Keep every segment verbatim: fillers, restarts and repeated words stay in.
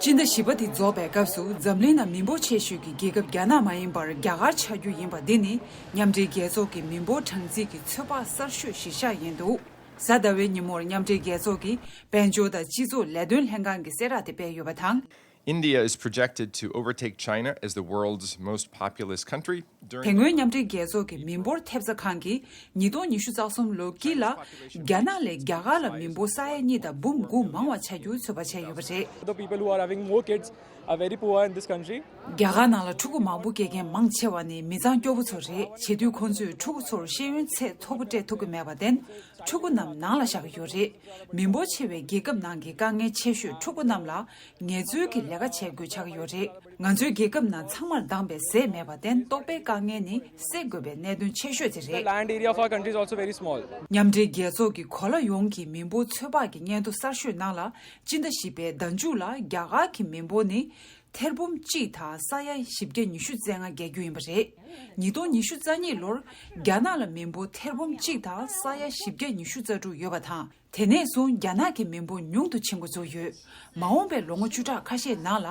སྤྱི་ཟླ་བཞི་པ་དེ་རྫོགས་པའི་སྐབས་སུ་འཛམ་གླིང་ནང་མི་འབོར་ཆེ་ཤོས་ཀྱི་རྒྱལ་ཁབ་རྒྱ་ནག་མ་ཡིན་པར་རྒྱ་གར་ཆགས་རྒྱུ་ཡིན་པ་འདི་ནི་མཉམ་འབྲེལ་རྒྱལ་ཚོགས་ཀྱི་མི་འབོར་གྲངས་རྩིས་ཀྱི་ཚོད་དཔག་གསར་ཤོས་གཞིར་བཞག་ཡིན་འདུག་གཟའ་ཟླ་བའི་ཉིན་མོར་མཉམ་འབྲེལ་རྒྱལ་ཚོགས་ཀྱི་དཔལ་འབྱོར་དང་སྤྱི་ཚོགས་ལས་དོན་ལྷན་ཁང་གི་གསལ་བསྒྲགས་དེ་སྤེལ་ཡོད་པ་དང་། India is projected to overtake China as the world's most populous country. དེ་སྔོན་མཉམ་འབྲེལ་རྒྱལ་ཚོགས་ཀྱི་མི་འབོར་ཐེབས་རྩ་ཁང་གིས་ཉིས་སྟོང་ཉི་ཤུ་རྩ་གསུམ་ལོ་དཀྱིལ་ལ་རྒྱ་ནག་ལས་རྒྱ་གར་ལ་མི་འབོར་ས་ཡ་གཉིས་དང་འབུམ་དགུ་མང་བ་ཆགས་རྒྱུ་ཚོད་དཔག་བྱས་ཡོད་པ་རེད། The people who are having more kids are very poor in this country. རྒྱ་གར་ནང་ལ་ཕྲུ་གུ་མང་པོ་སྐྱེ་མཁན་མང་ཆེ་བ་ནི་མི་ཚང་སྐྱོ་པོ་ཚོ་རེད། བྱེད་དུས་ཁོང་ཚོས་ཕྲུ་གུ་ཚོར་ཤེས་ཡོན་ཚད་མཐོ་པོ་སྤྲད་ཐུབ་ཀྱི་མེད་པར་བརྟེན། ཕྲུ་གུ་རྣམས་ནང་ལ་བཞག་གི་ཡོད་རེད། མི་འབོར་ཆེ་བའི་རྒྱལ་ཁབ་ནང་གི་དཀའ་ངལ་ཆེ་ཤོས་ཕྲུ་གུ་རྣམས་ལ་ངལ་རྩོལ་གྱི་ལས་ཀ་བྱེད་དགོས་ཆགས་ཀྱི་ཡོད་རེད། ང་ཚོའི་རྒྱལ་ཁབ་ནང་ཚང་མར་འདང་བའི་ཟས་མེད་པར་བརྟེན་ལྟོགས་པའི་དཀའ་ངལ་ནི་སེལ་དགོས་པའི་གནད་དོན་ཆེ་ཤོས་དེ་རེད། The land area of our country is also very small. མཉམ་འབྲེལ་རྒྱལ་ཚོགས་ཀྱི་གོ་ལ་ཡོངས་ཀྱི་མི་འབོར་ཚོད་དཔག་གི་སྙན་ཐོ་གསར་ཤོས་ནང་ལ་སྤྱི་ཟླ་བཞི་པའི་ཟླ་མཇུག་ལ་རྒྱ་གར་གྱི་མི་འབོར་ནི་ཐེར་འབུམ་གཅིག་དང་ས་ཡ་བཞི་བརྒྱ་ཉི་ཤུ་རྩ་ལྔ་བརྒལ་རྒྱུ་ཡིན་པ་རེད། ཉིས་སྟོང་ཉི་ཤུ་རྩ་གཉིས་ལོར་རྒྱ་ནག་ལ་མི་འབོར་ཐེར་འབུམ་གཅིག་དང་ས་ཡ་བཞི་བརྒྱ་ཉི་ཤུ་རྩ་དྲུག་ཡོད་པ་དང་། དེ་ནས་བཟུང་རྒྱ་ནག་གི་མི་འབོར་ཉུང་དུ་ཕྱིན་འགོ་ཚུགས་ཡོད། མ་འོངས་པའི་ལོ་ངོ་བཅུ་ཕྲག་ཁ་ཤས་ནང་ལ་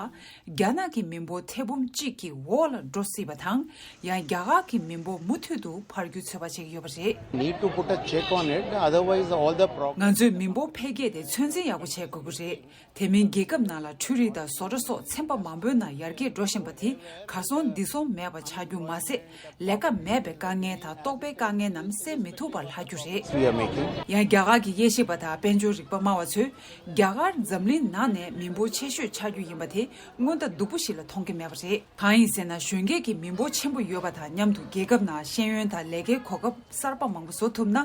རྒྱ་ནག་གི་མི་འབོར་ཐེར་འབུམ་གཅིག་གི་འོག་ལ་འགྲོ་སྲིད་པ་དང་། ཡང་རྒྱ་གར་གྱི་མི་འབོར་མུ་མཐུད་དུ་འཕར་རྒྱུ་ཚོད་དཔག་བྱེད་ཀྱི་ཡོད་པ་རེད། Need to put a check on it, otherwise all the problems. ང་ཚོས་མི་འབོར་འཕེལ་རྒྱས་དེ་ཚོད་འཛིན་ཡག་པོ་བྱེད་དགོས་ཀྱི་རེད། དེ་མིན་རྒྱལ་ཁབ་ནང་ལ་འཕྲུལ་རིག་དང་བཟོ་གྲྭ་སོགས་ཚན་པ་མང་པོའི་ནང་ཡར་རྒྱས་འགྲོ་བཞིན་པ་དེ་གར་སོང་འདི་སོང་མེད་པ་ཆགས་རྒྱུ་མ་ཟད། ལས་ཀ་མེད་པའི་དཀའ་ངལ་དང་ལྟོགས་པའི་དཀའ་ངལ་རྣམས་སེལ་མི་ཐུབ་པར་ལྷག་རྒྱུ་རེད། We are making. ཡང་རྒྱ་གར་གྱི་དབྱེ་ཞིབ་པ་དང་དཔལ་འབྱོར་རིག་པ་སྨྲ་བ་ཚོས་རྒྱ་གར་འཛམ་གླིང་ནང་ནས་མི་འབོར་ཆེ་ཤོས་ཆགས་རྒྱུ་ཡིན་པ་དེ་སྔོན་བརྡ་སྡུག་པོ་ཞིག་ལ་མཐོང་གི་མེད་པ་རེད། གང་ཡིན་ཟེར་ན་གཞོན་སྐྱེས་ཀྱི་མི་འབོར་ཆེན་པོ་ཡོད་པ་དང་མཉམ་དུ་རྒྱལ་ཁབ་ནང་ཤེས་ཡོན་དང་ལས་ཀའི་གོ་སྐབས་གསར་པ་མང་པོ་བཟོ་ཐུབ་ན་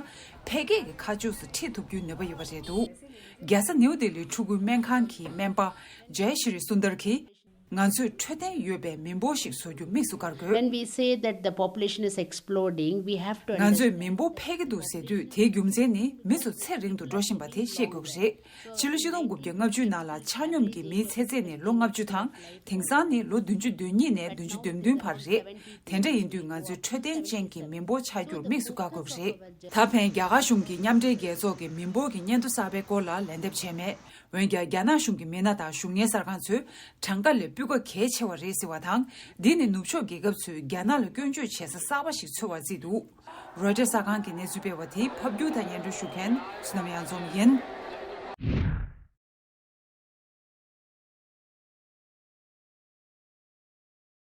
འཕེལ་རྒྱས་ཀྱི་ཁ་ཕྱོགས་སུ་ཁྲིད་ཐུབ་རྒྱུའི་ནུས་པ་ཡོད་པ་རེད་འདུག་རྒྱལ་ས་ནེའུ་ལྡི་ལིའི་ཕྲུ་གུའི་སྨན་ཁང་གི་སྨན་པ་ཇའི་ཤྲི་སུན་དར་གྱིས། ང་ཚོས་འཕྲོད་བསྟེན་ཡོད་པའི་མི་འབོར་ཞིག་བཟོ་རྒྱུ་དམིགས་སུ་བཀར་དགོས། When we say that the population is exploding, we have to ང་ཚོས་understand. མི་འབོར་འཕེལ་གྱི་འདུག་ཟེར་དུས་དེའི་རྒྱུ་མཚན་ནི་མི་ཚོ་ཚེ་རིང་དུ་འགྲོ་བཞིན་པ་དེ་ཤེས་དགོས་ཀྱི་རེད། ཕྱི་ལོ་ཆིག་སྟོང་དགུ་བརྒྱ་ལྔ་བཅུ་ནང་ལ་ཆ་སྙོམས་ཀྱི་མིའི་ཚེ་ཚད་ནི་ལོ་ལྔ་བཅུ་དང་དེང་སང་ནི་ལོ་བདུན་ཅུ་དོན་གཉིས་ནས་བདུན་ཅུ་དོན་བདུན་བར་རེད། དེ་འདྲ་ཡིན་དུས་ང་ཚོས་འཕྲོད་བསྟེན་ཅན་གྱི་མི་འབོར་ཆགས་རྒྱུར་དམིགས་སུ་བཀར་དགོས་ཀྱི་རེད། ད་ཕན་རྒྱ་གར་གཞུང་གིས་མཉམ་འབྲེལ་རྒྱལ་ཚོགས་ཀྱི་མི་འབོར་གྱི་སྙན་ཐོ་གསར་པའི་སྐོར་ལ་ལན་འདེབས་བྱས་མེད། འོན་ཀྱང་རྒྱ་ནག་གཞུང་གི་མི་སྣ་དང་གཞུང་གཉེར་གསར་ཁང་ཚོས་གྲངས་ཀ་ལས་སྤུས་ཀ་གལ་ཆེ་བ་རེད་ཟེར་བ་དང་། འདི་ནི་ནུབ་ཕྱོགས་རྒྱལ་ཁབ་ཚོས་རྒྱ་ནག་ལ་སྐྱོན་བརྗོད་བྱེད་ས་གསར་པ་ཞིག་འཚོལ་བར་བརྩིས་འདུག་རོའི་ཊར་གསར་ཁང་གིས་གནས་ཚུལ་སྤེལ་བ་དེ་ཕབ་སྒྱུར་དང་སྙན་སྒྲོན་ཞུ་མཁན་བསོད་ནམས་གཡང་འཛོམས་ཡིན།